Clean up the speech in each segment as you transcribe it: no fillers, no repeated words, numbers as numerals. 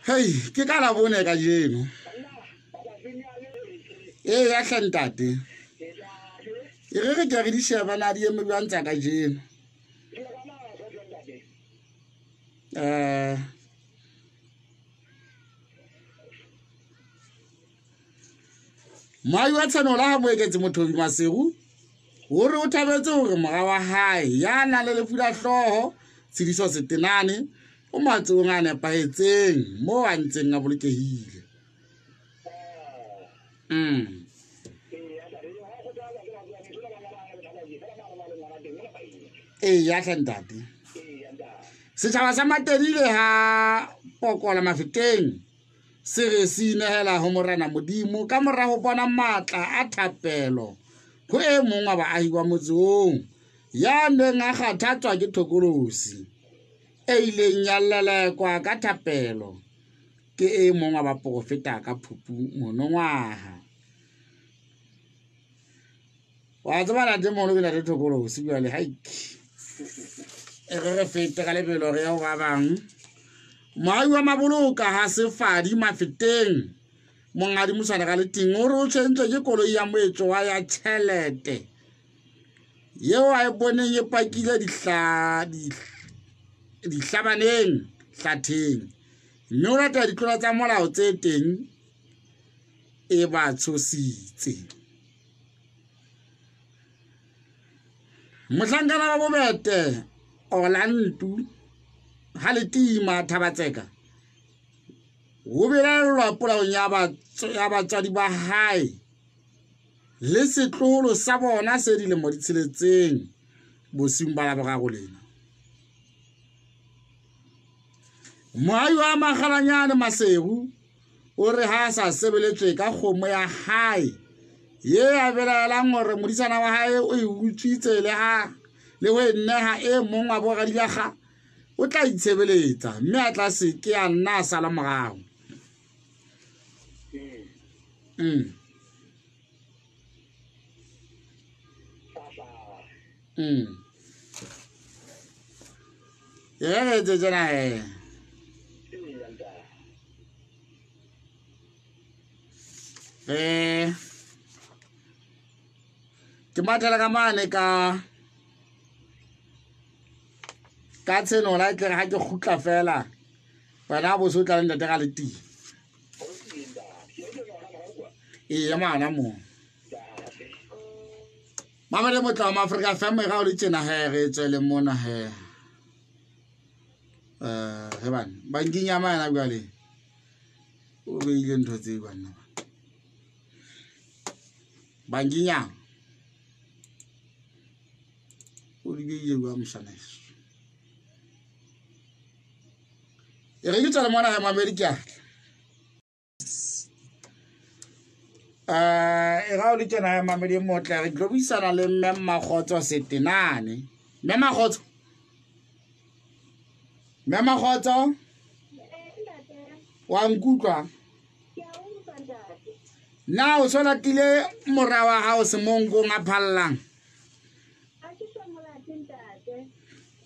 Hei, ke ka Labone kajeno. Ee, ya hle ntate. E re re ke re di sheba na di eme jwang tsa kajeno. Moahi wa Tshenola ha Moeketsi Mothobi Maseru o re o thabetse hore mora wa hae ya nang le lefu la hlooho Tshidiso Setenane o matsohong a nepahetseng moo a ntseng a bolokehile. Ee, ya hle ntate. Setjhaba sa Matedile ha pokola Mafeteng se re se inehela ho Morena Modimo ka mora ho bona matla a thapelo ho e mong wa baahi wa motse oo ya neng a kgathatswa ke thokolosi e ileng ya lelekwa ka thapelo ke e mong wa baprofeta ka phupu monongwaha. Wa tseba ntate mono ke ntate thokolosi jwale, haike e re re fete ka lebelo re ya ho ba bang. Moahi wa Maboloka ha Sefadi Mafeteng monghadi Moswane ga Leteng o re o tshwentswe ke koloi ya moetso wa ya tjhelete yeo a e boneng e pakile dihlabaneng hlatheng, mme o latela ditlolo tsa molao tse teng e ba tshositse. Mohlankana wa Bobete Olantu ha Letima Thabatseka o belaellwa polaong ya batswadi ba hae le setloholo sa bona se dilemo di tsheletseng bosiung ba Laboraro lena. Moahi wa Makgalanyane Maseru o re ha a sa sebeletswe ka kgomo ya hae ye a belaelang hore modisana wa hae o e utswitse le ha le ho e neha e mong wa boradiakga o tla itshebeletsa mme a tla se ke a nna a sala morao. E re etse tjena he. Ke mathela ka mane ka tshenola e tle ha ke kgutla fela wena bo so tla le ntate ga le teng. Ee, mana mo. Mamele motla wa Afrika FM ga o le tjena he re tswele mona he. He bana bankeng ya mana jwale o beile ntho tse banna. Bankeng ya o di beile jwang moshana heso? E re ke tswele mona he mamedi ke a tla. E ga o le tjena he mamedi motle re tlo buisana le mme Makgotso Setenane. Mme Makgotso. Mme Makgotso. Wa nkutlwa? Na o so latile mora wa hao semonkong a phallang?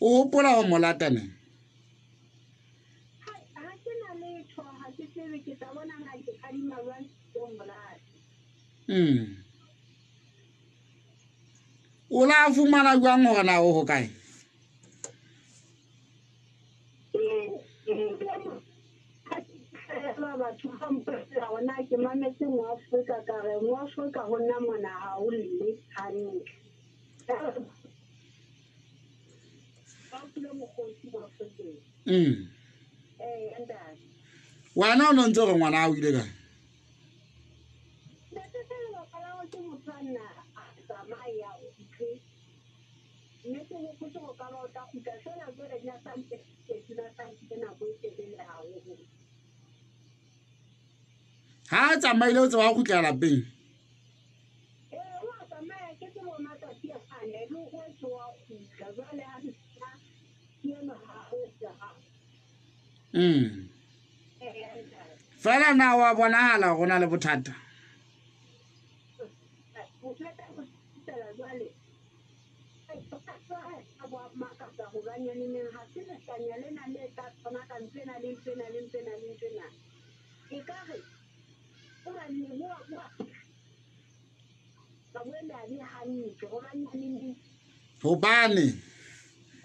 O hopola ho mo lata neng? O la fumana jwang hore na o hokae? Batho ba mpotsa hore na ke mametse Moafrika, ka re Moafrika ho nna mona ha o lle hantle. Ba utlwile mokgosi Moafrikeng. Ntate. Wena o no ntse o re ngwana hao o ile kae? Ntate, feela lebaka la hore ke motho a nna a tsamaya ntho. Mme ke hopotse hore ka ba o tla kgutla feela jwale nna sa ntse ke dula sa nkile nako e telele haholo. Ha a tsamaile o tseba ho kgutlela lapeng? Ee, o a tsamaya ke tsebo matsatsi a mane le ho etso wa kgutla jwale ha nna ke ema ha ho etsa. Fela na wa bonahala hore o na le bothata? Bothata bo fihlela jwale. Ba makatsa hobaneneng ha se lehlanya lena le tla tshwana ka ntho ena le ntho ena le ntho ena le ntho ena. Ekare hobane ba boele a be hantle hobaneneng Hobane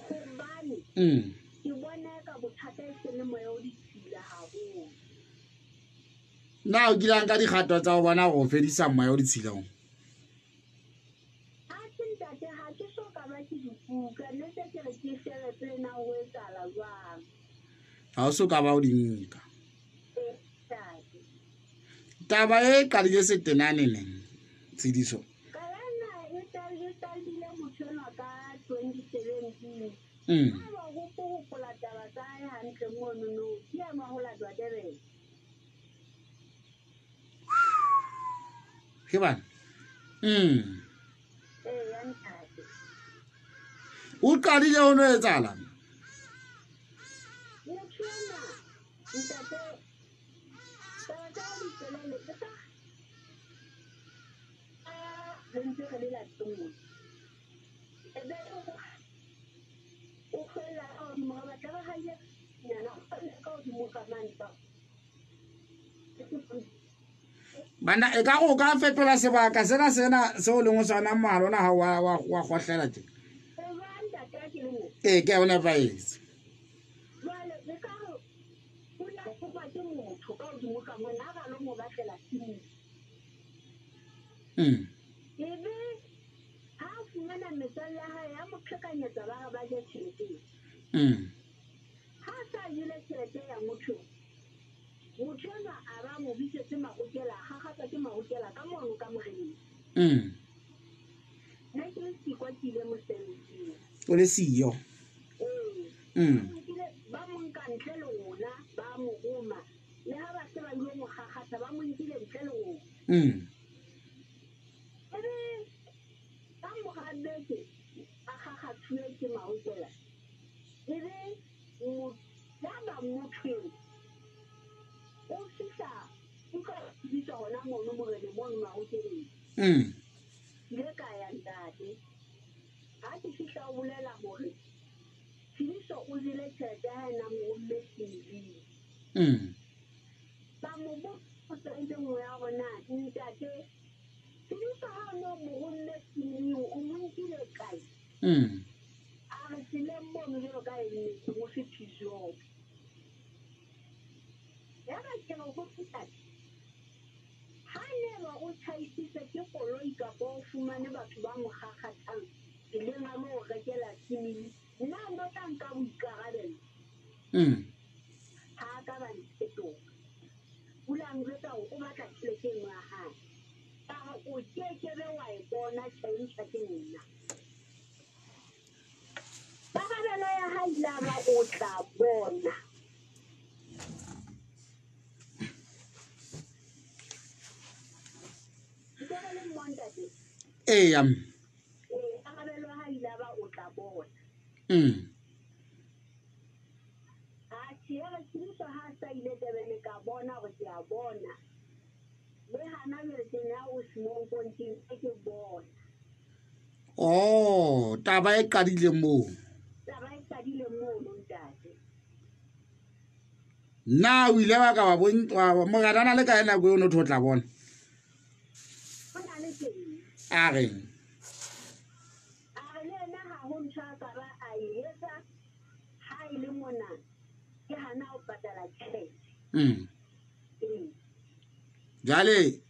hobane ke bona eka bothata e se le moya o ditshila haholo. Na o kile nka dikgato tsa ho bona hore o fedisa moya o ditshila o? Ha ke ntate, ha ke so ka ba ke dikuka, nnete ke re ke shebe pele na ho etsahala jwang. Ha o so ka ba o di nka. Ee, ntate. Taba e qadile setenane neng, Tshidiso? Kalana e qadile motho enwa ka 2017. Ha ba hopola taba tsa hae hantle mono no, ke ya ho latwa Durban. Ke bana. Ee, ya ntate. O qadile ho no etsahala? Motho enwa, ntate, taba tsa hae di telele, e sa re ntse re le lapeng mona. Ebe o fella ka hodimo re batla re haile nyana, o fella ka hodimo ka mane ba. Bana e ka go ka fetola sebaka sena seo leng ho sona mohala ona ha wa kgohlela tje. Ee, ke a o nepahetse. Jwale e ka re o la kopa ke motho ka hodimo ka mona ha ba lo mo batlela tshimo. Ebe ha a fumana metswalle ya hae ya mo qhekanyetsa ba re ba je tjhelete. Ha a sa jele tjhelete ya motho, motho enwa a ba mo bitsetse mahokela, a kgakgatswa ke mahokela ka mono ka moreneng. Nna ke le siko ke ile mosebetsing. O le siyo? Ee. Ba mo nka ntle le rona, ba mo roma. Le ha ba se ba ile mo kgakgatha, ba mo nkile ntle le rona. Ebe ka mora beke a kgakgathuwe ke mahokela. Ebe ya ba motho eo o fihla utlwa bitswa hona mono moreneng mono mahokeleng. Ile ka ya ntate. Ha ke fihla o bolela hore Tshidiso o jele tjhelete ya hae na mo romme TV. Ba mo botsa e le nngwe ya hore na ntate Tshidiso ha o no mo romme TV o mo nkile kae? A re tseleng mono jwalo ka e nnete mo se physio. Ya ba ke re ho ntate, ha neba o tjhaisitse ke koloi kapa o fumane batho ba mo kgakgathang tseleng a lo rekela simili, nna no tla nka boikarabelo. Ha a ka ba nthetola. O la njwetsa hore o batla tjhelete eno ya hae. Ka re o kekebe wa e bona tjhaentjha ke nna. Karabelo ya hae ile ya ba o tla bona. Eya. Ee, karabelo ya hae ile ya ba o tla bona. Atjhe, ya re Tshidiso ha a sa ile Durban ka bona hore ke a bona. Le hana jwale tjena o semonkonteng ke bona. Oh, taba e qadile moo. Taba e qadile moo ntate. Na o ile wa ka wa bontswa morena a na le kae nako eo no tlo tla bona? O na le teng. A reng? A re le yena ha ho ntho a ka ba a e etsa ha e le mona ke hana ho patala tjhelete. Jwale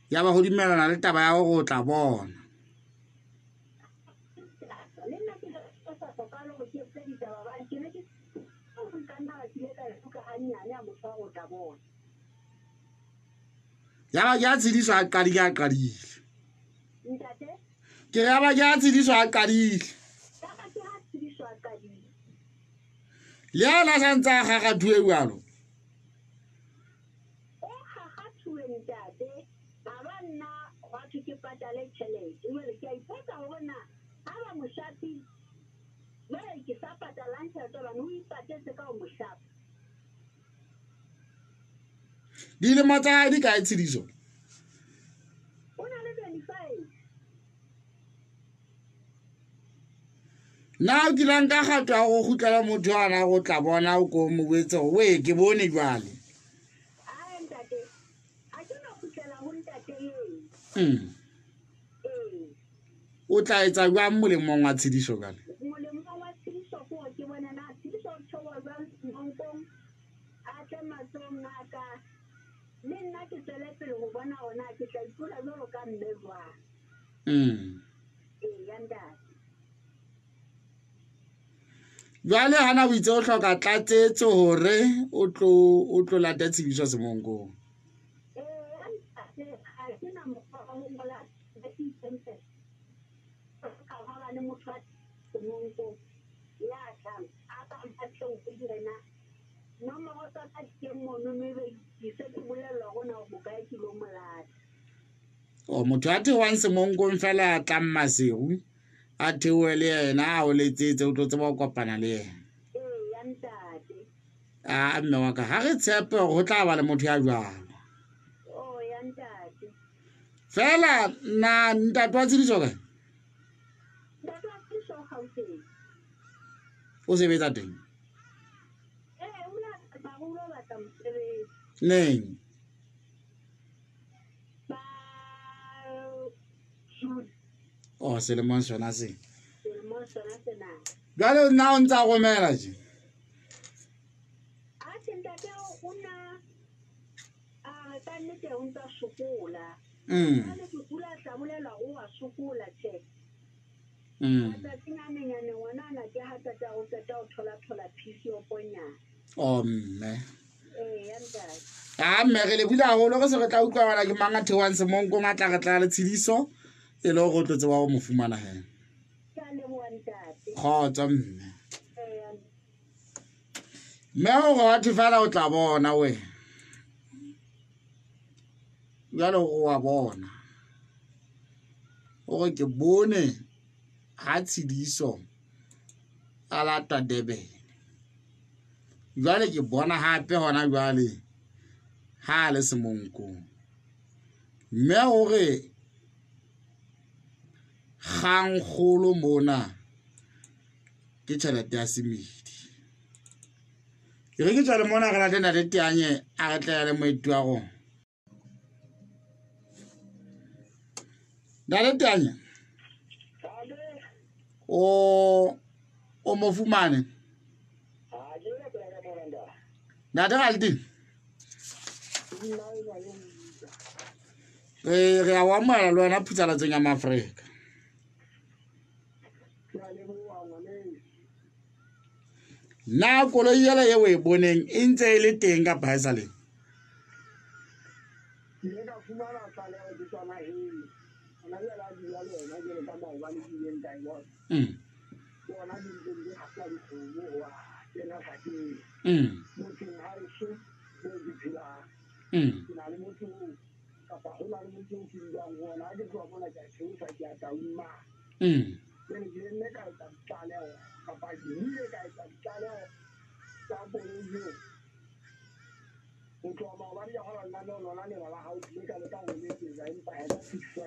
ya ba ho dumellana le taba ya hore o tla bona. Le nna ke sa hlokahale hore ke etse ditaba hobane ke ne ke nka nna ba kile ka e utlwa hanyane ya motho wa hore o tla bona. Ya ba ke a Tshidiso a qadile a qadile. Ntate? Ke re ya ba ke a Tshidiso a qadile. Ya ba ke ha Tshidiso a qadile. Le yena a sa ntse a kgakgathuwe jwalo. O kgakgathuwe ntate, ha ba nna hwa thwe ke patale tjhelete. Jwale ke a ipotsa hore na ha ba mo shapile, jwale ke sa patalang tjhelete hobane o ipatetse ka ho mo shapa. Dilemo tsa hae di kae Tshidiso? O na le 25. Nna o kile nka kgato ya go kgutlela motho ana go tla bona o ko mo boetse gore we ke bone jwale. Ae ntate, ha ke no kgutlela ho ntate eo. Ee. O tla etsa jwang molemong wa tshediso jwale? Molemong wa tshediso ke hore ke bone na tshediso o theoha jwang semonkong, a tle matsohong a ka, le nna ke tswele pele ho bona hore na ke tla itula jwalo ka mme jwang. Ee, ya ntate. Jwale hana o itse o hloka tlatsetso hore o tlo lata tshediso semonkong. Ee, ya ntate, ha ke na mokgwa wa ho ngola statement. Ka ha ba le motho wa semonkong ya tlang, a ka mpha theohe yena. Nomoro tsa ka di teng mono, mme ebe ke se ke bolellwa hore na hokae ke lo mo lata. O motho a theohang semonkong fela a tlang Maseru, a theohe le yena, a o letsetse, o tlo tseba ho kopana le yena. Ee, ya ntate. A mme wa ka, ha re tshepe hore ho tla ba le motho ya jwalo. Oh, ya ntate. Fela na ntate wa tshediso kae? Ntate wa tshediso o Gauteng. O sebetsa teng? Ee, o la tsamaya, o lo batla mosebetsi. Neng? Ba June. Oh, selemong sona se. Selemong sona sena. Jwale nna o ntsa romela tje? Atjhe, ntate o na a re ka nnete o ntsa sokola. Jwale ke kula tla bolelwa o wa sokola tjhe. Matsatsing a menyane ngwana ana ke ha tata o qeta ho thola-thola phisi o ponyana. Oh, mme. Ee, ya ntate. A mme re lebohile haholo, re se re tla utlwa bana ke mang a theohang semonkong a tla re tla le tshediso e le hore o tlo tseba ho mo fumana he. Ke a leboha ntate. Kgotso mme. Ee, ya Mme hore wa thwe fela o tla bona we. Jwale o wa bona. Hore ke bone ha tshediso a latwa Durban. Jwale ke bona hape hona jwale ha a le semonkong. Mme hore kgangkgolo mona ke tjhelete ya semedi. Ke re ke tswale mona re late ntate Teanye a re tlela le moeti wa rona. Ntate Teanye, o mo fumane? Ntate Galti? Re a o amohela le wena phutsalatsong ya Maafrika. Na koloi ela eo o e boneng e ntse e le teng kapa ha e sa le? Ke ile ka fumana tlaleho ke tswa naheng. Hona jwale ha ke bua le wena jwalo ka maobane ke ileng ka e bona. Ke hona di ntseng di hapa dikgomo ho a kena sakeng. Motseng ha heso moo ke phelang. Ke na le motse oo kapa ho na le motse oo ke dulang ho ona. Ha ke tloha mona ke a theosa ke ya Taung mane. Jwale ke nne ka etsa ditlaleho kapa ke ile ka etsa ditlaleho tsa koloi eo. Ho tloha maobane ke kgola lenaneo lona lena la hao, ke ile ka leka ho letsetsa empa ha ka fihlisa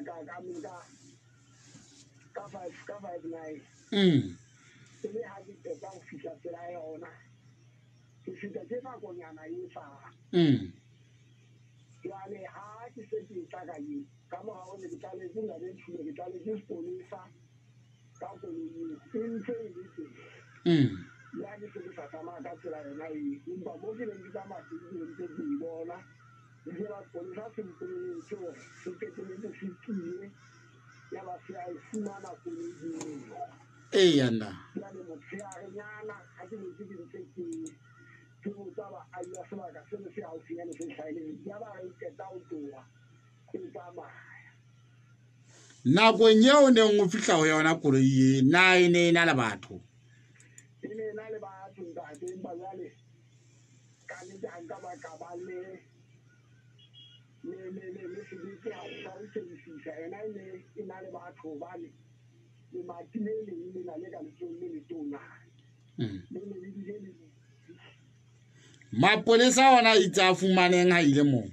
ka 5:59. E le ha ke qeta ho fihla pela yona, ke fihla ke nakonyana e sa. Jwale ha ke se ke tla ka eo, ka morao ne ke tlaletse ntate Ntshule, ke tlaletse sepolesa ka koloi eo, e ntse e le teng. Le ha ke se ke sa tsamaya ka tsela yona eo, empa mo ke neng ke tsamaya teng ke ntse ke e bona. Ebile sepolesa se mpolelletse hore se qetelletse se tlile, ya ba se a e fumana koloi eo. Eya nna. Jwale motshearenyana ha ke ntse ke ntse ke botsa baahi ba sebaka seno se haufinyane se hlahileng, ya ba re qeta ho tloha e tsamaya. Nakong eo neng o fihla ho yona koloi e, na e ne e na le batho? E ne e na le batho ntate, empa jwale ka nnete ha nka ba ka ba le sebete sa ho shebisisa. Yona e ne e na le batho hobane lemati le leng le na le ka letsohong le letona. Le ne le bile le Mapolesa ona a itse a fumaneng ha ile moo?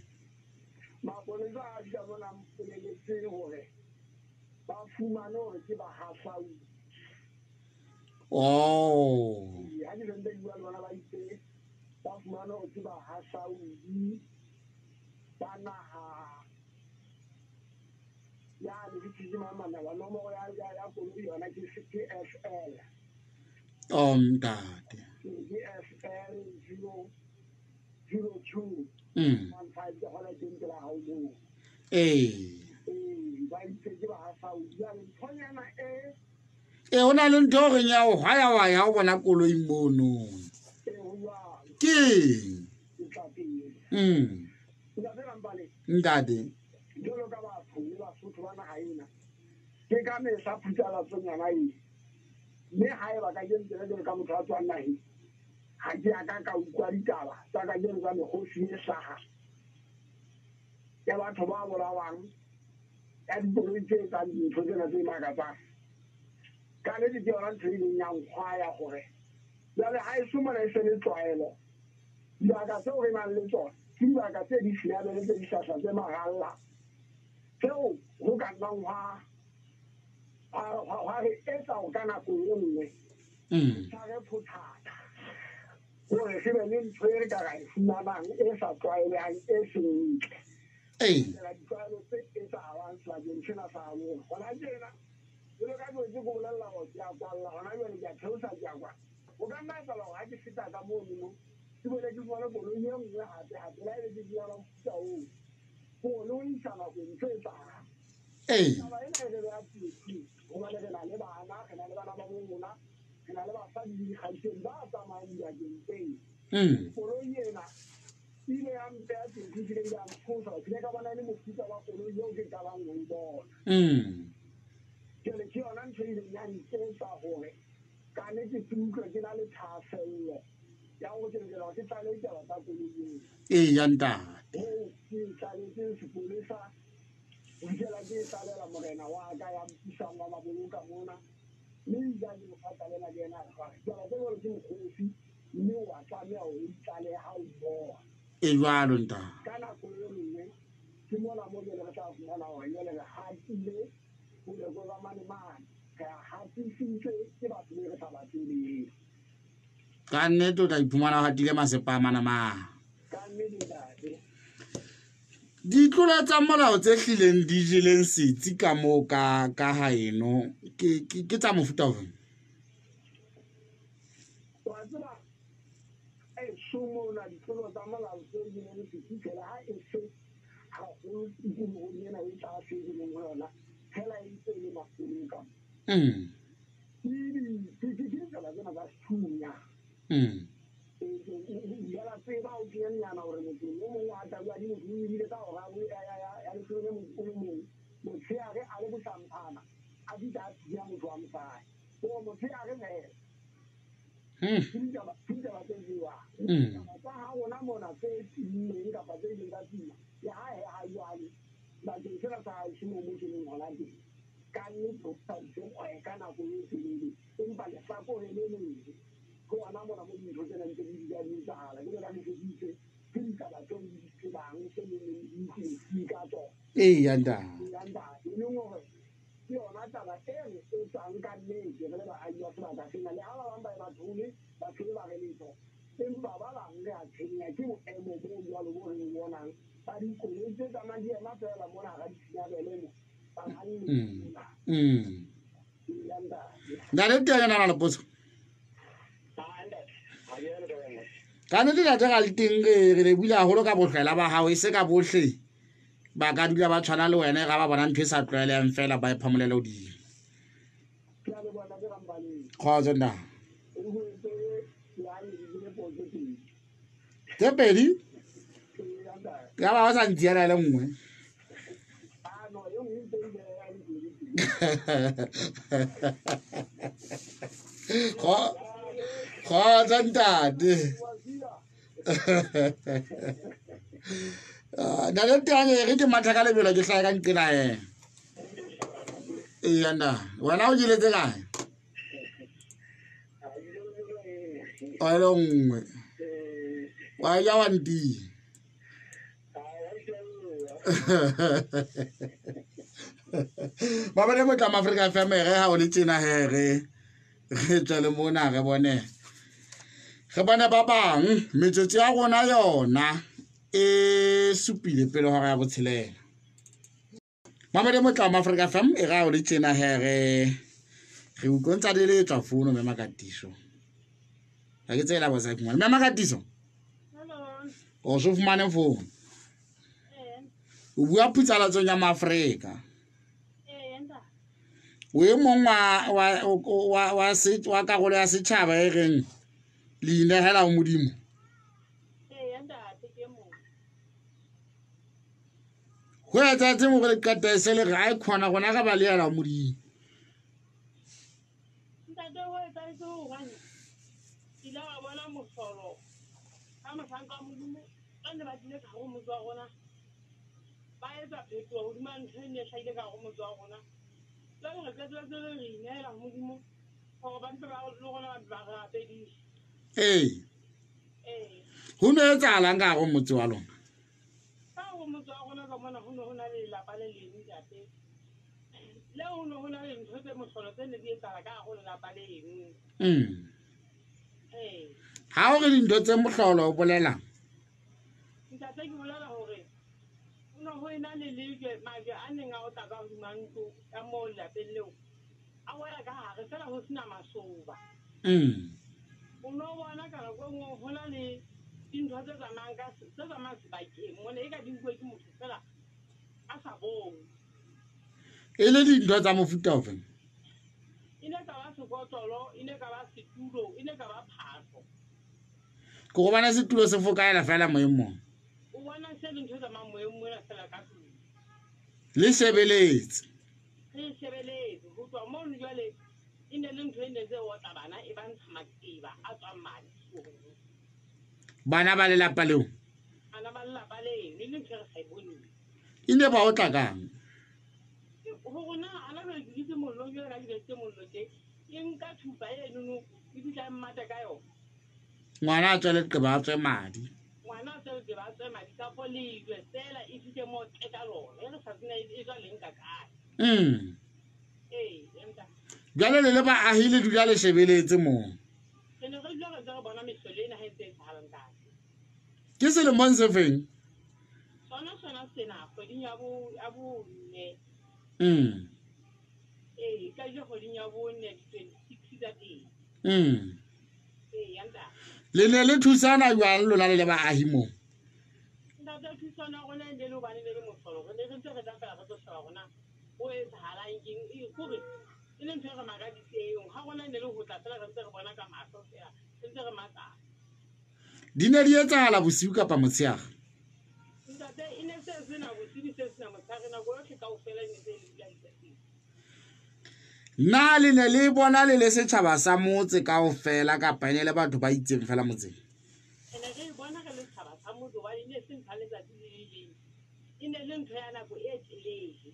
Mapolesa a fihla mona a mpolelletse hore ba fumane hore ke bahahlaudi. Oh. Ha ke sentse ke bua le bona ba itse ba fumane hore ke bahahlaudi ba naha ya le manaba nomoro ya koloi yona ke SL. Oh ntate. Ke SL 002. 15 ke hona teng pela hao moo. Ee. Ba itse ke bahahlaudi jwale nthonyana e e ho na le ntho o reng ya o hwaya-hwaya o bona koloi mono. Ke eng? Ntate. Jwalo ka batho le Basotho ba naha ena, ke ka mehla phutsalatsonyana ena. Mme haeba kajeno tjena jwalo ka motho a tswang naheng, ha ke a ka ka utlwa ditaba tsa kajeno tsa mekgosi e hlaha ya batho ba bolawang, ya dikoloi tse etsang dintho tsena tse makatsang. Ka nnete ke yona ntho e ileng ya nkgwaya hore jwale ha eso mona e se le tlwaelo. Dibaka tseo re nang le tsona ke dibaka tse di sinabele, tse di hlahla, tse maralla, tseo ho ka nnang hwa re etsa hore ka nako e nngwe tshware phothata hore re be le ntho e re ka ra e fumanang e sa tlwaelehang, e seng ntle. Ditlwaelo tse etsahalang sebakeng sena sa rona hona tjena. Jwalo ka jwetse ke bolella hore ke a kwalla hona jwale, ke a theosa, ke a kwalla. Ho ka nna etsahala hore ha ke feta ka mono mo, ke bone ke fumane koloi e nngwe hape hape, le ha ebe ke fumana mofuta oo, hore le ho isa nakong ntho e etsahalang. Taba ena e re beha tsietsing, hobane re na le bana, re na le bana ba bo rona, re na le basadi le dikgaitsedi ba tsamayang dibakeng tseo. Koloi ena e ile ya mpeha tsietsing, ebile ya ntshosa, ke ile ka bona e le mofuta wa koloi eo ke qalang ho e bona. Jwale ke yona ntho e ileng ya nketsa hore ka nnete ke utlwe ke na le thahasello ya hore ke lokela hore ke tlalehe ditaba tsa koloi eo. Eya ntate. Hoo ke tlalehetse sepolesa, ho fihlela ke tlalehela morena wa ka ya mpusang wa Maboloka mona, mme ebile ha ke mo fa taba ena le yena a re, ditaba tse jwalo ke mokgosi, mme wa tlameha hore o di tlalehe ha o di bona. E jwalo ntate. Ka nako e nngwe ke mona mo jwale re tla fumana hore jwale re hatile boleko ba mane mane, re a hatisitswe ke batho be re sa ba tsebeng. Ka nnete o tla iphumana o hatile masepa a mana mane. Ka nnete ntate. Ditlolo tsa molao tse hlileng di jeleng setsi ka moo ka haeno ke tsa mofuta ofe? Wa tseba, eso mona ditlolo tsa molao tse jeleng setsi phela ha e se haholo tikolohong ena e tlase e leng ho yona, fela e ntse e le mafolong ka mo. Ke ditaba tsena tsa sethunya. Jwale tseba o kenyana hore motho o mong wa tla bua di motho o ebile ka hora ya leshome le motso o le mong, motshehare a le bohlamphana, a fihla a thinya motho wa mosadi. Hore motshehare fela. Ke ditaba tse jewang. Ditaba tsa ha rona mona tse timmeng kapa tse ileng tsa tima, le ha he ha jwale, bakeng sena sa haeso moo mo ke leng hona teng, ka nnete ho sa ntse kgwe ka nako e telele, empa lehlakore le leng ke hona mona mo dintho tsena ntse di dula di etsahala. Ke jwalo ka ke feditse, ke ditaba tseo di tsebang, tse leng di utlwile ka tsona. Eya ntate. Eya ntate, e leng hore ke yona taba e re etsang ka nnete re le baahi ba sebaka sena. Le ha ba bang ba e ba thole, ba thole ba re letho, empa ba bang re a tshwenya ke boemo bo jwalo bo re bo bonang ba dikoloi tse tsamayang di ema feela mona hara ditshenyabele mo, bakganni mona. Eya ntate. Ntate Teng, na le potso? Ka nnete ntate ga le teng re lebile haholo ka bohlwela ba hao, e se ka bohle ba ka dula ba tshwana le wena ga ba bona ntho e sa tlwaelehang fela ba e phamolele hodimo. Kgotso ntate. Tse pedi? Ya ba ba sa ntiela le nngwe. Kgotso ntate. Ntate Teng, re ke matha ka lebelo ke hlahe ka nqena ena. Eya nna, wena o jeletse kae? O le nngwe. Wa ja wa ntiya. Ba bane mo tlama Africa FM re ha o le tjena he re Re tswe le mona re bone. Re bone ba bang metsotso ya rona yona e supile pele hora ya botshelela. Mamedi motla wa Afrika FM e ra o le tjena here. Re utlwa di le tswa fono mme Makatiso. Ha ke tsela bosa ke ngwana. Mme Makatiso. Hello. O so fumane fono. O bua phutsalatsong ya Maafrika. O e mong wa karolo ya setjhaba e reng le inehela ho Modimo. Ho etsahetseng hore le qetelle le re ai khona rona re ba lehela ho Modimo? Ntate, ho etsahetse hobane ke ile ka bona mohlolo ka mohlanka wa Modimo ba ne ba tlile ka hare ho motse wa rona, ba etsa phetoho hodima ntho e ne e hlahile ka hare ho motse wa rona. Jwale re qetelletse re re inehela ho Modimo hore ba mpe ba le rona ba mpe ba re rapedise. Ee. Ee. Ho no etsahalang ka hare ho motse wa lona? Ka hare ho motse wa rona ka mona ho ne ho na le lelapa le leng, ntate. Leo ho ne ho na le ntho tse mohlolo tse ne di etsahala ka hare ho lelapa leno. Ee. Ha o re dintho tse mohlolo o bolelang? Ntate, ke bolela hore ho ne ho ena le lejwe, majwe a neng a otla ka hodima ntlo ka moo lelapeng leo, a wela ka hare fela ho sena masoba. O no bona ka nako e nngwe ho na le dintho tse tsamayang ka tse tsamayang sebakeng mona, e ka di nkuwe ke motho fela a sa bone. E le dintho tsa mofuta ofe? E ne ka ba sekotlolo, e ne ka ba setulo, e ne ka ba phahlo. Ke go bona setulo se fokaela fela moyeng mona. O bona se le ntho tse tsamayang moyeng mona fela ka tlung. Le shebeletse. Re shebeletse. Ho tloha mono jwale e ne le ntho e ne tse otla bana e ba ntsha maqeba a tswang madi. Bana ba lelapa leo? Bana ba lelapa leo, e le ntho e re sa e boneng. E ne ba otla kang? Hore na ana jwale ke dutse mollong jwale ka di besitse mollo tje, e nka thupa enono e fihla e mmata ka yona. Ngwana a tswe leqeba a tswe madi. Ngwana a tswe leqeba a tswe madi kapo lejwe fela e fihle mo tle ka lona. E re sa tsena e tswa leng ka kae. Ee, empa. Jwale le le baahi le dula le shebeletse moo. Re ne re dula re ntse re bona mehlolo ena ha e ntse e etsahala, ntate. Ke selemong se feng? Sona sona sena kgweding ya bo ya bone. Ee, ka ile kgweding ya bone di-26 tsa teng. Ee, ya ntate. Le ne le thusana jwang lona le le baahi moo? Ntate, thusana rona e ne le hobane ne le mohlolo. Re ne re ntse re tla fela re tlo sheba hore na ho etsahalang keng. E kore e le ntho e re makaditseng. Ha rona e ne le ho tla fela re ntse re bona ka mahlo fela, re ntse re makala. Di ne di etsahala bosiu kapa motshehare? Ntate, e ne se sena bosiu, se sena motshehare, nako yohle kaofela e ne se le dula letsatsing. Na le ne le bona le le setjhaba sa motse kaofela kapa e ne le batho ba itseng fela motseng? Re ne re bona re le setjhaba sa motse hobane e ne se ntho ya letsatsi le le leng. E ne le ntho ya nako e telele.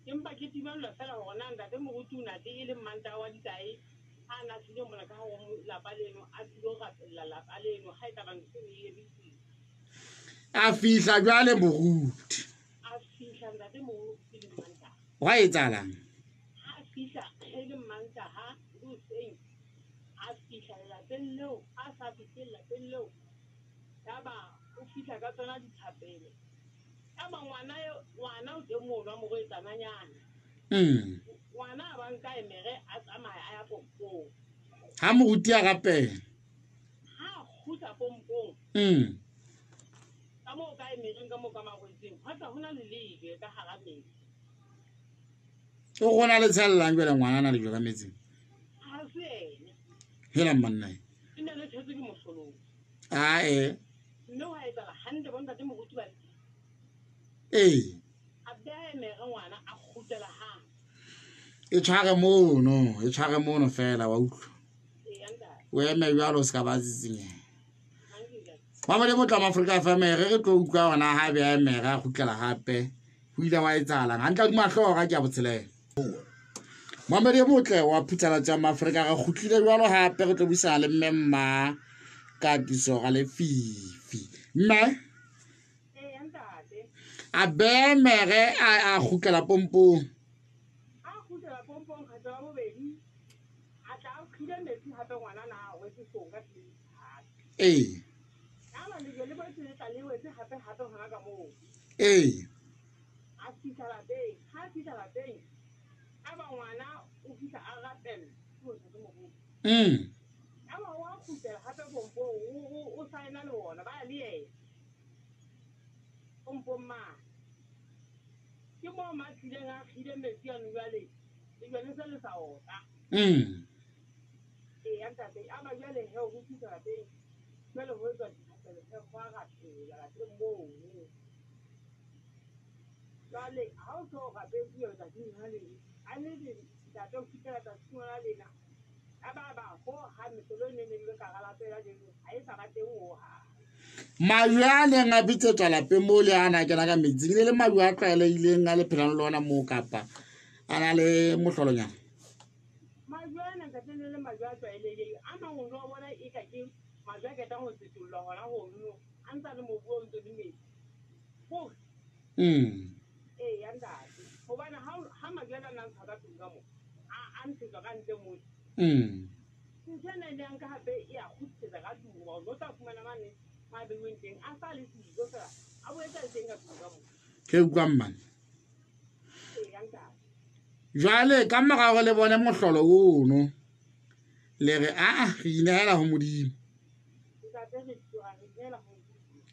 Empa ke timellwa fela hore na ntate moruti o na tle e le Mmantaha wa ditae ha na tlile mona ka hare ho lapa leno, a tlilo rapella lapa leno, ha e tla ba ntho e emisitse. A fihla jwale moruti. A fihla ntate moruti le Mmantaha. Hwa etsahalang? Ha fihla e le Mmantaha hoseng, a fihla lelapeng leo, a sa fihle lelapeng leo, yaba o fihla ka tsona dithapelo. Yaba ngwana ngwana o teng mono wa morwetsananyana. Ngwana a ba nka emere a tsamaya a ya pompong. Ha moruti a rapela. Ha kgutla pompong. Ka moo ka emereng ka moo ka marwetseng, hwa tla hona le lejwe ka hara metsi. O rona le tshellang jwale ngwana a na lejwe ka metsing? Ha se ene. Hela monna. E ne le tshetswe ke mohlolong. Ae. Mme hwa etsahala hantle bo ntate moruti ba le. Ee. A beha emere ngwana a kgutlela hape. E tshware mono, e tshware mono fela wa utlwa. Ee, ntate. O eme jwalo o ska ba tsitsinyeha. Mamedi motla wa Afrika FM re re tlo utlwa hona ha beha emere a kgutlela hape. Ho ile wa etsahalang? Hantle hodima hlooho ka ke ya botshelela. Mamedi motle wa Phuthalatso ya Maafrika re kgutlile jwalo hape re tlo buisana le mme mma Katiso ga Lefifi. Mme? Ee, ntate. A beha emere a kgutlela pompong. A kgutlela pompong kgetlo la bobedi. kgile metsi hape ngwana na a wetse hlong ka tlung hape. Ee. Yaba lejwe le boetse le tla le wetse hape hape hona ka moo. Ee. A fihla lapeng, ha a fihla lapeng, a ba ngwana o fihla a rapella ke ntatemoholo. Yaba wa kgutlela hape pompong, o saena le ona, ba ya le yena pompong mane. Ke moo ma tlileng a kgile metsi ano jwale, lejwe le se le sa otla. Eya ntate, a ba jwale he ho fihla lapeng, jwale ho etswa dithapelo he, ho a rapelwa lapeng mono. Jwale ha o so rapetse letsatsing la leng, a nnete ntate ho fihlela tsatsing lona lena, a ba ba ho ha mehlolo e neng e le ka hara lapeng la leno, ha e sa ba teng hohang. Majwe a neng a bitsetswa lapeng moo le a na kena ka metsing, e ne le majwe a tlwaelehileng a le phelang le ona moo kapa a na le mohlolonyana? Majwe ana ntate ne le majwe a tlwaelehileng, a mang o no bona e ka ke majwe a qetang ho tsetollwa hona hono, a ntsa le mobu o ntse le metsi. Hore Eya ntate, hobane ha majwe ana a ntsha ka tlung ka moo, a ntshetswa ka ntle moo. Ntho ena e ne ya nka hape e a kgutlisetsa ka tlung, hoba o no tla fumana mane ma beuweng teng, a sa le siko fela, a boetse a le teng ka tlung ka moo. Ke utlwa mmane. Eya ntate. Jwale ka mora hore le bone mohlolo ono, le re aa re inehela ho Modimo. Ntate re tloha re inehela ho Modimo.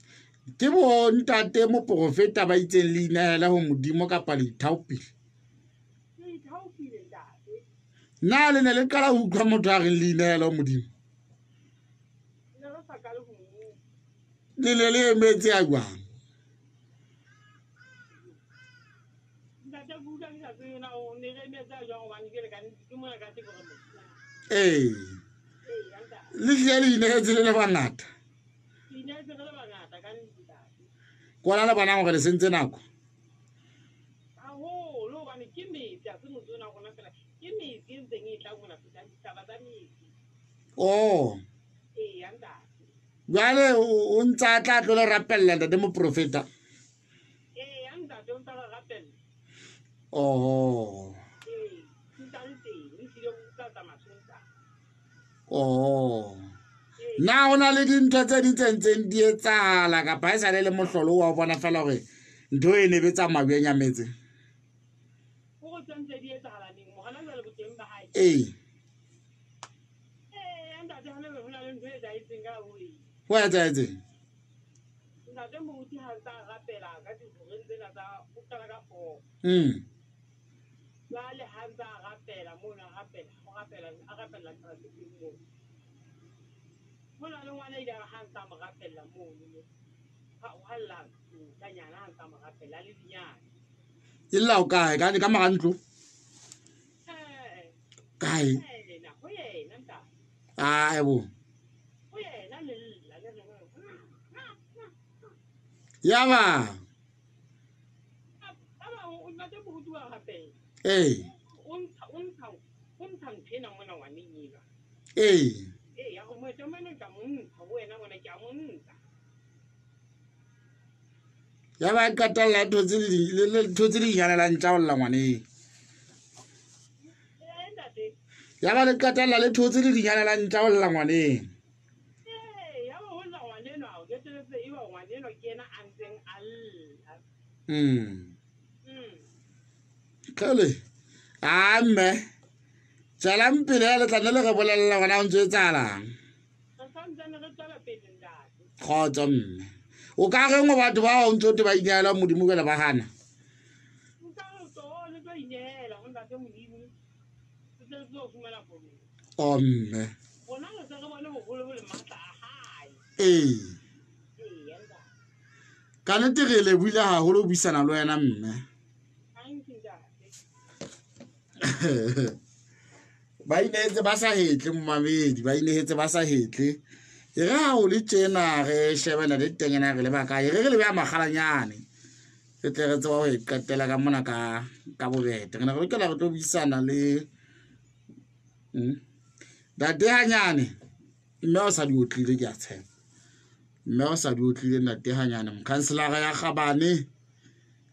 Ke bo ntate moprofeta ba itseng le inehele ho Modimo kapa le ithaopile? Le ithaopile ntate. Na le ne le qala ho utlwa motho a reng le inehele ho Modimo? Ne re sa qale ho mo utlwa. Le ne le emetse a jwang? Ntate ke utlwa ke sa tsebe na o ne re emetse a jwang, hobane ke le ka nnete ke mona ka teng re mo. Ee. Ee, ntate. Le hlile le inehetse le le bangata? Re inehetse re le bangata ka nnete ntate. Kwana le bonang hore le sentse nako? Haholo, hobane ke metsi, ha se motse ona wa rona fela, ke metsi e ntseng e tla mona feta ditaba tsa metsi. Oh. Eya ntate. Jwale o ntse a tla tlo le rapella ntate moprofeta? Eya ntate, o ntse a re rapella. Oho. Ee, ntse a le teng, ehlile o tla tsamaya Sontaha. Oh. Na ho na le dintho tse ding tse ntseng di etsahala kapa ha e sale le mohlolo wa o bona fela hore ntho e ne be tsa majwe a nyametse? Hore tse ntse di etsahala neng, hona jwale boteng ba hae? Ee. Ee, ntate, hona jwale ho na le ntho e etsahetseng ka bobedi. Ho etsahetseng? Ntate moruti ha ntsa rapela ka dihoreng tsena tsa ho qala ka 4. Jwale ha ntsa rapela mono, a rapela, o rapela, a rapella tjhaba se teng moo. Ho na le ngwana ile a re ha ntsa mo rapella mono, ha lla ntjanyana ha ntsa mo rapella, a le dinyane. E lla o kae? Ka mora ntlo? Eh. Kae? Yena, ho yena ntate. Ah, ebo. Ho yena le lla, le re. Yaba. Ba bang o ntate moruti wa rapela. Ee. O ntsha ntho ena mona ngwaneng enwa. Ee. Ee, ya ho moetso mane ka mo ntsha ho wena mona ke a mo ntsha. Ya ba qetella thotse le thotse le dinyane la ntja ho lla ngwaneng. Ee, ntate. Ya ba le qetella le thotse le dinyane la ntja ho lla ngwaneng. Ee, ya ba ho lla ngwanenwa, o qetelletse e ba ngwanenwa ke yena a ntseng a lla. Kgele. A mme. Tswelang pele le tla nne le re bolella hore na ho ntso etsahalang. Re santsane re tswela pele ntate. Kgotso mme. O ka reng ho batho bao ntso te ba inehela Modimo jwale ba hana? Nka re tlo le tlo inehela ho ntate Modimo. Re tle re tlo fumana pholoso. O mme. Rona re se re bone boholo bo le matla a hae. Ee. Ee, ntate. Ka nnete re lebohile haholo ho buisana le wena mme. Thank you ntate. Ba inehetse ba sa hetle momamedi, ba inehetse ba sa hetle. E re ha o le tjena re shebana le teng ena re le ba kae, e re re le beha makgalanyane. Re tle re tseba ho e qetela ka mona ka bobete. Re ne re lokela re tlo buisana le Ntate Hanyane. Mme o sa di otlile ke a tshepa. Mme o sa di otlile ntate Hanyane, mokhanselara ya Kgabane.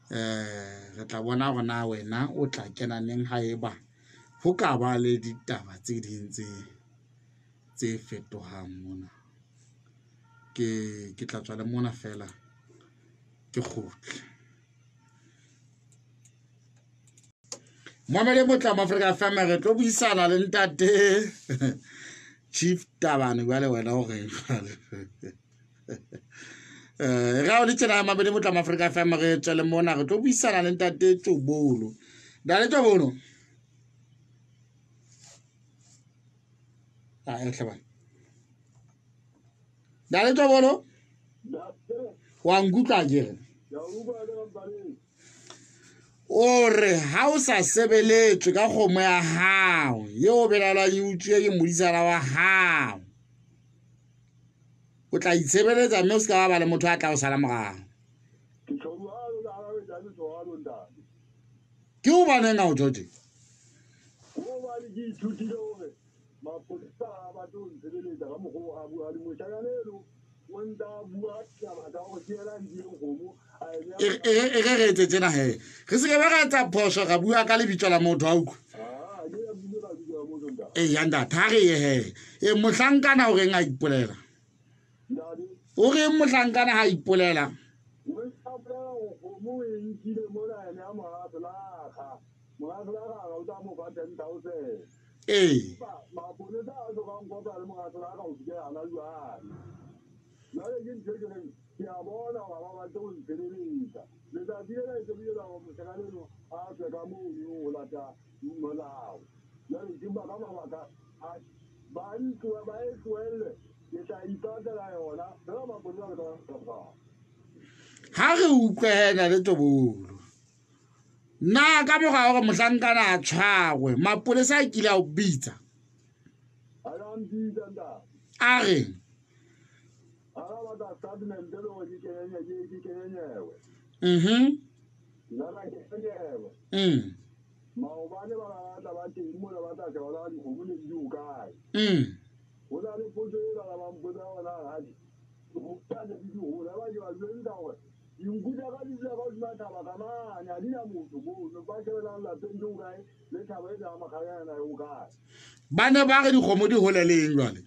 Re tla bona hore na wena o tla kena neng haeba ho ka ba le ditaba tse ding tse tse fetohang mona. Ke tla tswa le mona fela ke kgutle. Momele motla Afrika FM re tlo buisana le ntate Chief Tabane jwale wena o reng jwale. Ra o le tsena mamele motla Afrika FM re tswa le mona re tlo buisana le ntate Tsobolo. Dale Tsobolo. Ah ehlaba. Dale Tsobolo. Wa nkutlwa ke re. O re ha o sa sebeletswe ka kgomo ya hao eo belaelwang e utswile ke modisana wa hao, o tla itshebeletsa mme o se ka ba le motho a tla o sala morao. Ke hobaneng ha o tjho tje? Hobane ke ithutile hore mapolesa ha a batle ho ntshebeletsa ka mokgwa oo a buang le moshanyana eno. E re etse tsena he. Re se ke ba ra etsa phoso ra bua ka lebitso la motho a utlwa. Ya ntate ha re ye he. E mohlankana o reng a ipolela? O reng mohlankana ha ipolela? Ee. Ha re utlwela le Tobolo. Na ka mora hore mohlankana a tshwarwe, mapolesa a kile a o bitsa? A reng? Mhm. Mm. Mm. Ba ne ba re dikgomo di hole le eng jwale?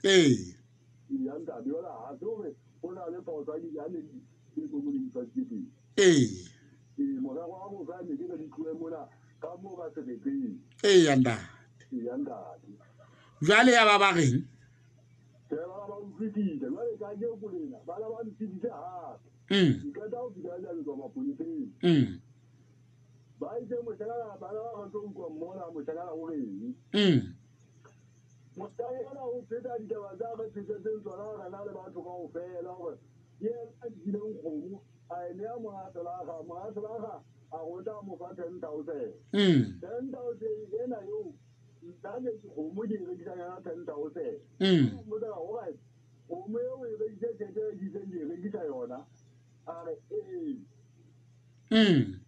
Ee. Ee. Ee ya ntate. Jwale ya ba ba reng? Mm. Mm. Mm. Mm. Mm. Mm. Mm.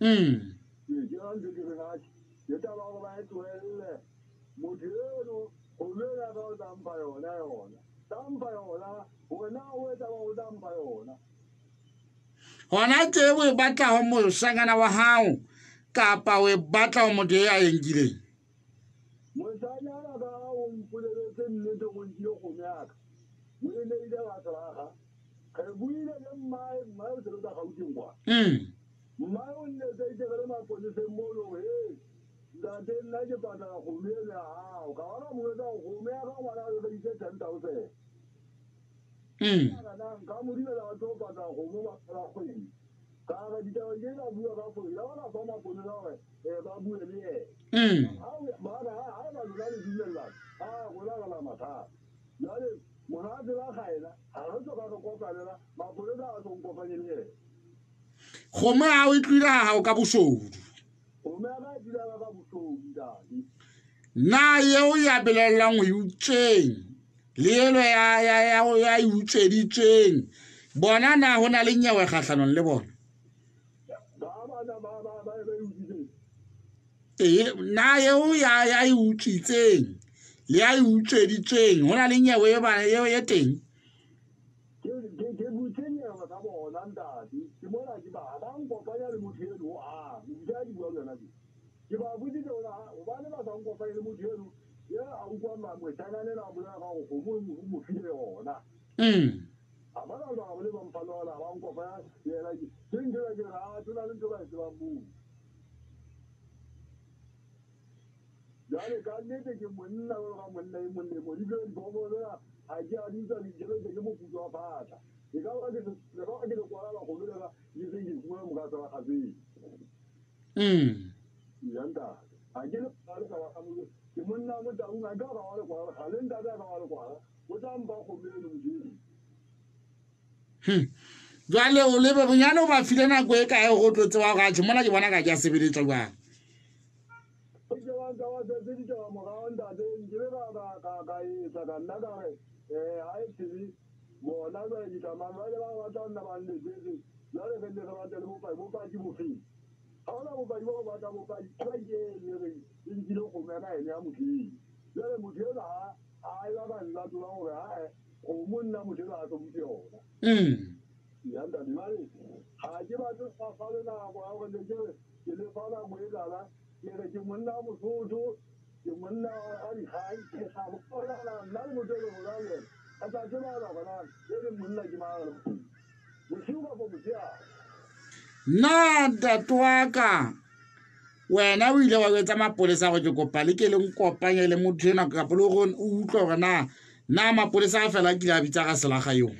Mm. Hona tje o e batla ho moshanyana wa hao kapa o e batla ho motho ya e nkileng? Moshanyana ka o mpoleletse nnete go nkile kgomo ya ka. O e neile batho. Re buile le mmae, mmae o sebetsa Gauteng kwa. Mm. Mmae o nletseditse re le maponeseng mono hore he ntate nna ke patala kgomo eno ya hao. Ka bona mo jwetsa hore kgomo ya ka ngwana o rekisitse 10,000. Mm. Nka mo dumela a tlo patala kgomo ba fela kgwedi. Ka re ditaba ke ka bua ka founu, la bona fa maponesa hore ba bue le yena. Ba re ha eba lona le dumellana, a rona re na mathata. Jwale monate la kgaena ha re soka re kopanela, mapolesa a so nkopanye le yena. Kgomo ya hao e tlohile ha hao ka boshodu. Kgomo ya ka e tlohile ka boshodu, ntate. Na eo ya belellwang ho e utsweng le elo ya e utsweditsweng, bona na ho na le nyewe kgahlanong le bona? Ba bana ba e utswitseng. Ee, na eo ya e utswitseng le ya e utsweditsweng, ho na le nyewe e ba eo e teng? Ke butse nyewe ka bona, ntate. Ke mona ke ba nkopanya le motho eno ho hang. Ke a di bua le yona tje. Ke ba botsitse hore hobane ba sa nkopanye le motho eno, ye a utlwa moshanyana enwa a bolela ka hore kgomo o mo file yona. A ba na ba le ba mpha lona, ba nkopanya le yena. Ke ntho e ke re, ha tsona le ntho ba e tsebang moo. Jwale ka nnete ke monna jwalo ka monna e mong le mong. Dipeo diphoofolo tsena ha ke a di utlwa di ntjhebetse ke moputso wa phatla. E ka ba ke se, e ka ba ke le kwala makgomo le ka, ke se ke fumana mokatsa wa kgafetsa. Ya ntate. Ha ke le kwala ka ba mo, ke monna mo taung, ha ke ka wa le kwala, ga le ntate a ka wa le kwala. O tla mpa kgomo eno modimo. Jwale o lebe bonyane o ba file nako e kae go tlo tseba hore atjhe mona ke bona ka ke a sebeletswa jwang? Ke wa ntse wa se ditaba morao ntate, nkile ka etsa ka nna ka re, ha e tsebe bona jwale ditlamang, jwale ba batla nna ba nletsetse, jwale re nne re batle le bopaki, bopaki bofeng? Ha hona bopaki bo re batla bopaki, ba ke ene re e nkile kgomo ya ka ene ya motho eno. Jwale motho enwa ha a eba ka nlatola hore ha kgomo nna motho enwa a so buse yona. Ya ntate, jwale ha ke batle ho fa le nako ya hore ne ke re ke le fa nako e tlala, ke re ke monna wa Mosotho, ke monna wa dikgang, ke sa bona nna le motho e leng hore le yena, a sa tsebana hore na e leng monna ke mang. Bosiu kapa motshehare. Na ntate wa ka, wena o ile wa jwetsa mapolesa hore ke kopa le ke le nkopanye le motho enwa, kapa le hore o utlwe hore na mapolesa a fela a kile a bitsa ka selaga eo?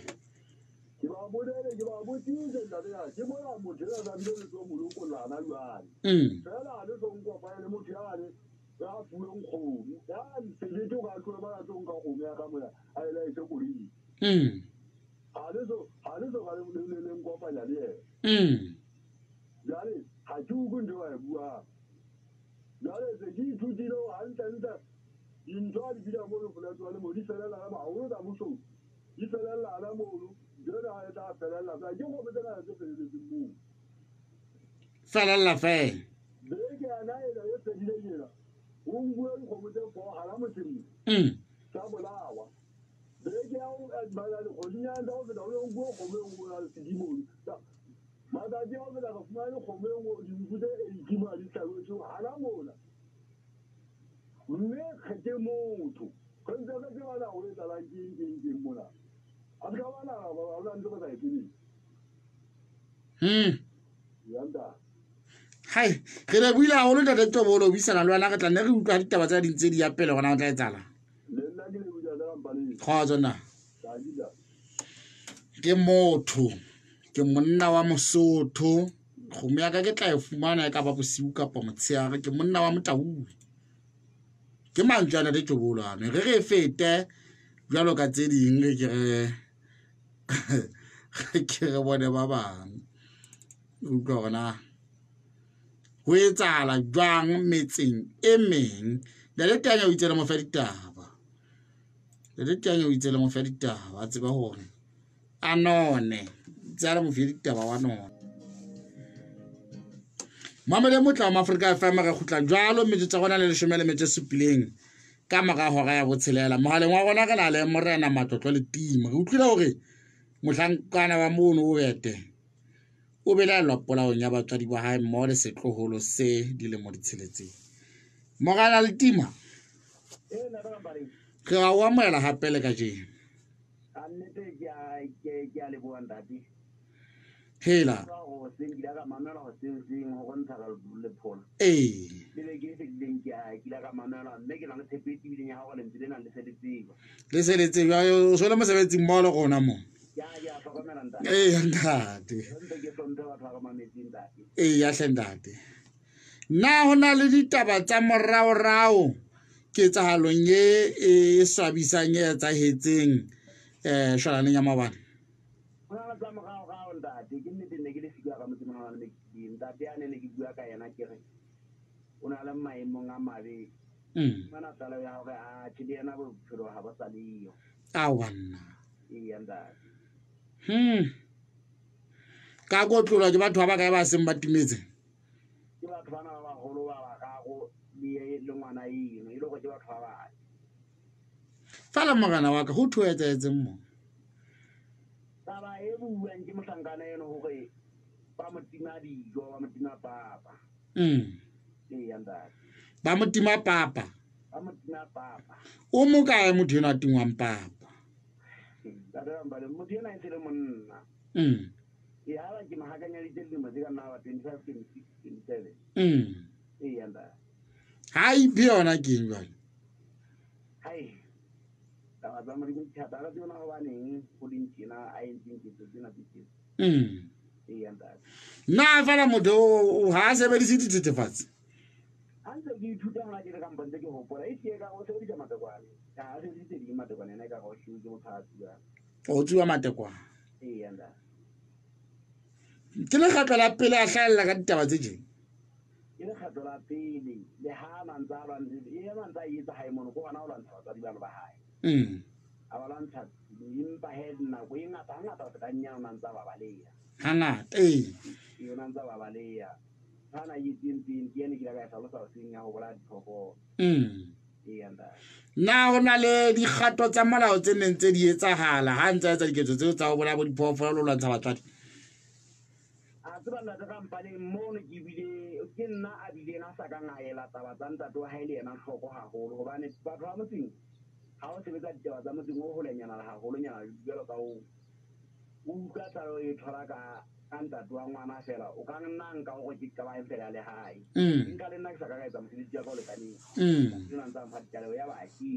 Ke ba bolele, ke ba botsitse ntate ya, ke bona motho enwa a bile le tlo mo lokollana jwale. Fela ha le so nkopanye le motho yane ya fuweng kgomo, ya nsebete o ka tloha ba tlo nka kgomo ya ka mona, a e laetse koloing. Ha le so, ha le so ka le nkopanya le yena. Jwale ha ke utlwe ntho ba e buang. Jwale se ke ithutile hore hantlentle dintho ha di fihla mono flat jwale mo di felella ka haholo tsa boshodu. Di felella hana mono, ntho ena ha e tla felella fela. Ke kgomo tse ngata tse felelletseng moo. Felella fela. Beke yana ena e fedileng ena, ho nkuwe dikgomo tse 4 hana motseng mo. Tsa bolawa. Beke ya ho, bana dikgwedinyana tsa ho feta, ho ne nkuwe kgomo e nngwe ya sedimo. Matsatsi a ho feta re fumane kgomo e nngwe, dinku tse eighty mona di hlabetswe hana mona. Mme ke motho. Re ntse re tseba na ho etsahalang ke eng, ke eng, ke eng mona. Ha se ka ba na, ha hona ntho re sa e tsebeng. Ya ntate. Hai, re lebohile haholo ntate Tobolo, ho buisana le wena, re tla nne re utlwa ditaba tse ding tse di ya pele hore na ho tla etsahalang. Le nna ke lebohile ntate Rampaleng. Kgotso na. Thank you, ntate. Ke motho, ke monna wa Mosotho. Kgomo ya ka ke tla e fumana e ka ba bosiu kapa motshehare. Ke monna wa Motaung. Ke mantswe a ntate Tobolo ano. Re re fete jwalo ka tse ding, re ke re re ke re bone ba bang. Re utlwa hore na ho etsahala jwang metseng e meng. Ntate Teanya o itse le mo fe ditaba. Ntate Teanya o itse le mo fe ditaba, a tseba hore a none. Itse a le mo fe ditaba wa nona. Mamele motla wa Afrika FM, re kgutla jwalo metsotso ya rona le leshome le metso e supileng ka mora hora ya botshelela. Mohaleng wa rona re na le Morena Matlotlo le Timo. Re utlwile hore mohlankana wa mono o bete o belaellwa polaong ya batswadi ba hae mmoho le setloholo se dilemo di tsheletseng. Morena Letima, re a o amohela hape le kajeno. Ka nnete ke a leboha ntate. Hela. Ka hoseng ke ile ka mamela hoseng seng ho bontsha ka lephola. Ee. Le beke e fetileng ke ile ka mamela, mme ke na le tshepo e tibileng ya hore lentswe lena le se le tseba. Le se le tseba, o so le mosebetsing mmoho le rona mo. Ee ntate. Ee hle ntate. Na ho na le ditaba tsa moraorao ketsahalong e e swabisang e etsahetseng shwalaneng ya maobane? Ho na le tsa moraorao ntate, ke nnete ne ke le siko ka motse mona le ntate ya ne ke bua ka yena ke re o na le maemong a mabe. Mana tlaleho ya hore a tjhe le yena bophelo ha bo sa leyo. Aowa nna. Ee ntate. Ka kotlolwa ke batho ba bakae ba seng ba timetse? Ke batho bana ba baholo ba bararo le ngwana eno, e le hore ke batho ba bane. Fela morena wa ka, ho thwe etsahetseng mo? Taba e buang ke mohlankana eno hore ba mo tima dijo, ba mo tima papa. Ee ntate. Ba mo tima papa? Ba mo tima papa. O mo kae motho enwa a tingwang papa? Ntate Rampane, motho ena e se le monna. Ee, ha ba ke mahakanyaditse dilemo tse ka nna ba 25, 26, 27. Ee ntate. Ha iphe yona ke eng jwale? Hai. Taba tsa Modimo di thata, ha re tsebe na hobaneng ho leng tjena a entseng ketso tsena tse tjena. Ee ntate. Na fela motho ha a sebedise dithethefatsi? Ha ntse ke ithuta hona tjena ka mpa ntse ke hopola, e tjhe ka o sebedisa matekwane. Ha a sebedise ding matekwane, ena e ka re o ke motho a tsuwang. O tsuwa matekwane? Ee ntate. Ke lekgetlo la pele a hlahella ka ditaba tse tjena? Ke lekgetlo la pele, le ha a ntse a lwantsha, e ntse a etsa hae mono, ke hona ho lwantsha batswadi bano ba hae. A ba lwantsha, empa he nako e ngata, hangata ho feta nnyane o na ntse a ba baleha. Hangata, ee. Ee, o na ntse a ba baleha. Ha na etseng pele, ke ene ke ile ka e hlalosa hoseng ya ho bolaya diphoofolo. Ee, ntate. Na ho na le dikgato tsa molao tse neng tse di etsahala ha ntse a etsa diketso tseo tsa ho bolaya bo diphoofolo le ho lwantsha batswadi? A tseba ntate Rampane, mono ke bile ke nna a bileng a sa kang a ela taba tsa ntate wa hae le yena hloko haholo, hobane batho ba motseng ha o sebetsa ditaba tsa motseng o holenyana le haholonyana jwalo ka o utlwa tlaleho e thola ka ntate wa ngwana fela, o ka nna nka hore ke qabang fela le hae. Nka le nna ke sa ka ka etsa mosebetsi wa ka o lekaneng. Ke nna ntse a mpha ditlaleho ya ba ke.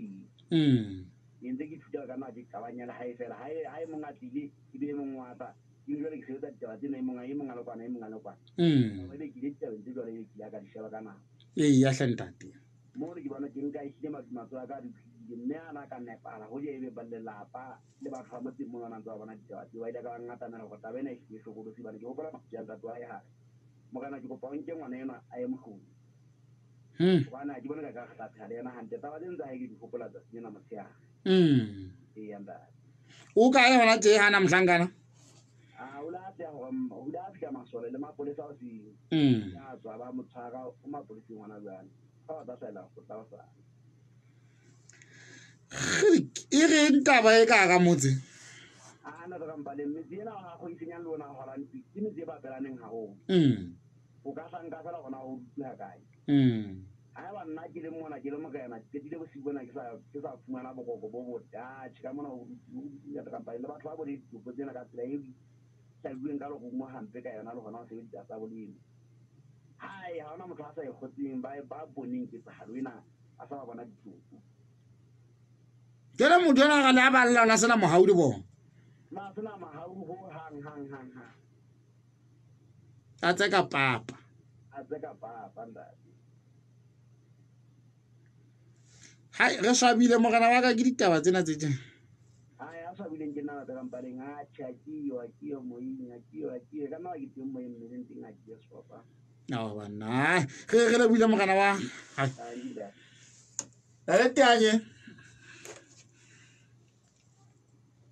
Ke ntse ke ithuta ka nna ke qabang ya le hae fela. Ha e mong a tlile, e be e mong wa tla. Ke jwale ke sebetsa ditaba tsena, e mong a le kwana, e mong a le kwana. E be ke ile ditabeng tse jwale, e be ke ile ka di sheba ka nako. Ee, ya hle ntate. Mono ke bona ke nka ehlile matsoho a ka a dutshile, mme a na ka nepahala hoja ebe ba lelapa le batho ba motseng mono ba ntse ba bona ditaba tseo, ba ile ka ba ngatamela hore taba ena e hlile e hlokolosi, hobane ke hopola mantswe a ntate wa hae ha re, morena ke kopa o nke ngwana enwa a ye mohlong. Hobane ha ke bone ka ka re tla phela le yena hantle. Taba tse ntse hae ke di hopola tsatsi lena motshehare. Ee, ntate. O kae hona tje hana mohlankana? A o la atleha hore o ile a fihla masole le mapolesa hoseng. Ya tswa ba mo tshwara o mapoleseng hona jwale. Ba ba tla hlaela kgotla hosane. E reng taba e ka hara motse? A na re Rampane, metse ena ha go isenyang le ona hola ntse, ke metse e bapelaneng haholo. O ka hla nka fela hona ho dutse ha kae. Haeba nna ke le mona ke le morena, ke qetile bosiu bona ke sa fumana boroko bo botle. Atjhe, ka mona ho dutse ntate Rampane le batho ba bone ditopo tsena ka tsela e hlabilweng ka lerumo hampe ka yona le hona ho sebedisa tsa bolemo. Hai, ha hona motho a sa e kgotseng, ba boneng ketsahalo ena a sa ba bona ditopo. Jwale motho enwa re le a balla, o na sena mohau le bona? Na sena mohau ho hang, hang, hang, hang. A tseka papa. A tseka papa, ntate. Hai, re swabile morena wa ka ke ditaba tsena tse tjena. Hai, a swabileng ke nna ntate Rampane, a tjhe, ha ke yo, ha ke yo moyeng, ha ke yo, ha ke yo. Ka nna ke teng moyeng, mmeleng teng ha ke yo sefofa. Ao, banna. Re lebohile morena wa. Hai. Re teanye.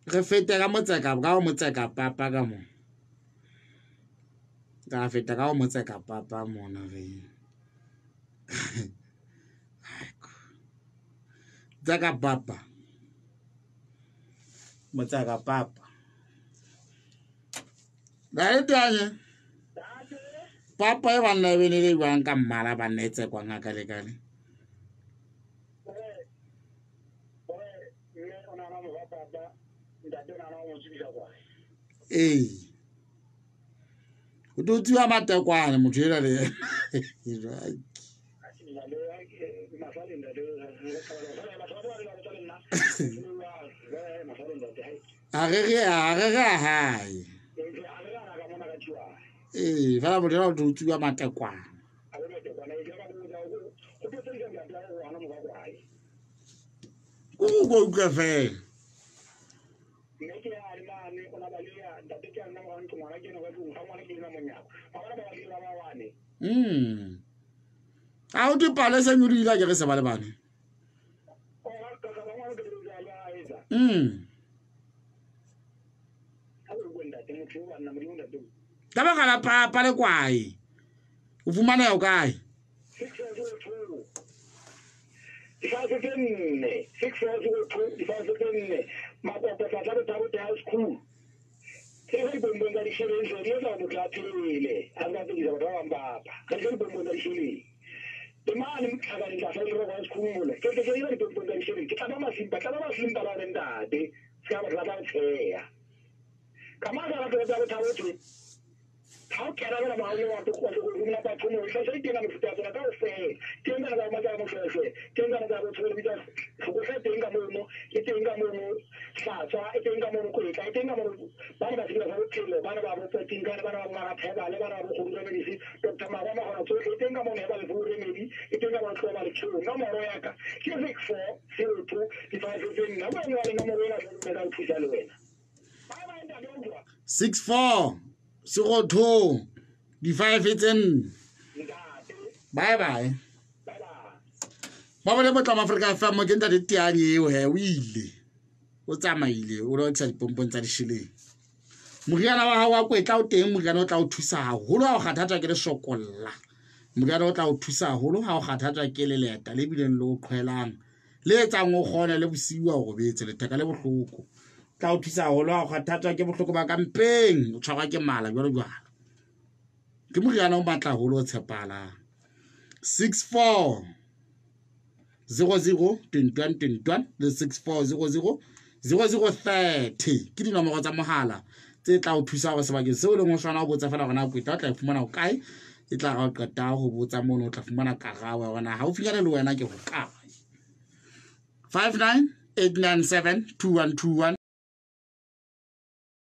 Re fete ka motseka, ka ho motseka papa ka mo. Ka feta ka ho motseka papa mona re. Tseka papa. Motseka papa. Re teanye. Papa e banna e bene le jwang ka mmala banna e tsekwang ha ka le kale. Ee. O tlo tsuwa matekwane motho enwa le yena. A re re a re re a hae. Ee, fela motho ena o tsuwa matekwane. Ko ko utlwe fela. A o dipale se nyodile a ke re se ba le bane. Ka baka la papa le kwae. O fumaneha o kae? 6402. Difaso tse nne, 6402, difaso tse nne. Makopo tlatla bothabo high school. Ke re dipompong tsa disheleng tse di etsa motho a phele. A nka tsekisa batho ba bang bapa. Re ke dipompong tsa disheleng. Le mane tlhakaneng tlasa le high school mole. Ke ke ke dipompong tsa disheleng. Ke tla ba masimpa, tla ba masimpa ba re ntate. Se ka batho ba tla tsheya. Ka maka la tsa bothabo tse. Ha o kena ka mahae wa go go romela batho mo tlasa e teng mefuta ya tsona kaofela. Teng ka ba matla moshweshwe, teng ka ba botshelo bitsa go tla teng ka mono, e teng ka mono hlatswa, e teng ka mono kwetla, e teng ka mono ba ba tsela ba bophelo, ba ba bo teng ka ba ba maratheba le ba ba go remedisi Dr. Mabama gona tsohle e teng ka mono ba le bo remedi, e teng ka ba tloba le tšho. Nomoro ya ka ke 6402 difaso tse nna ba ngwale nomoro ena ka ka thusa le wena. Ba ba ntate o bua 64 02 di-5 tse nne. Bye bye. Ba bone botlamo Afrika FM ke ntate Tiane eo he o ile. O tsamaile o lo rekisa dipompong tsa disheleng. Moriana wa hao wa kwetla o teng, moriana o tla o thusa haholo ha o kgathatswa ke lesokolla. Moriana o tla o thusa haholo ha o kgathatswa ke leleta le bileng le o qhwelang. Le etsang o kgone le bosiu o robetse letheka le bohloko. Tla o thusa haholo ha o kgathatswa ke bohloko ba ka mpeng, o tshwarwa ke mala jwalo jwalo. Ke moriana o matla haholo o tshepahalang. 64 00 21 21 le 64 00 00 30 ke dinomoro tsa mohala tse tla o thusa hore sebakeng seo leng ho sona o botsa fela hore na kwetla o tla e fumana ho kae. E tla ra o qeta ho botsa mono o tla fumana karabo ya hore na haufinyane le wena ke ho kae. 59897 2121.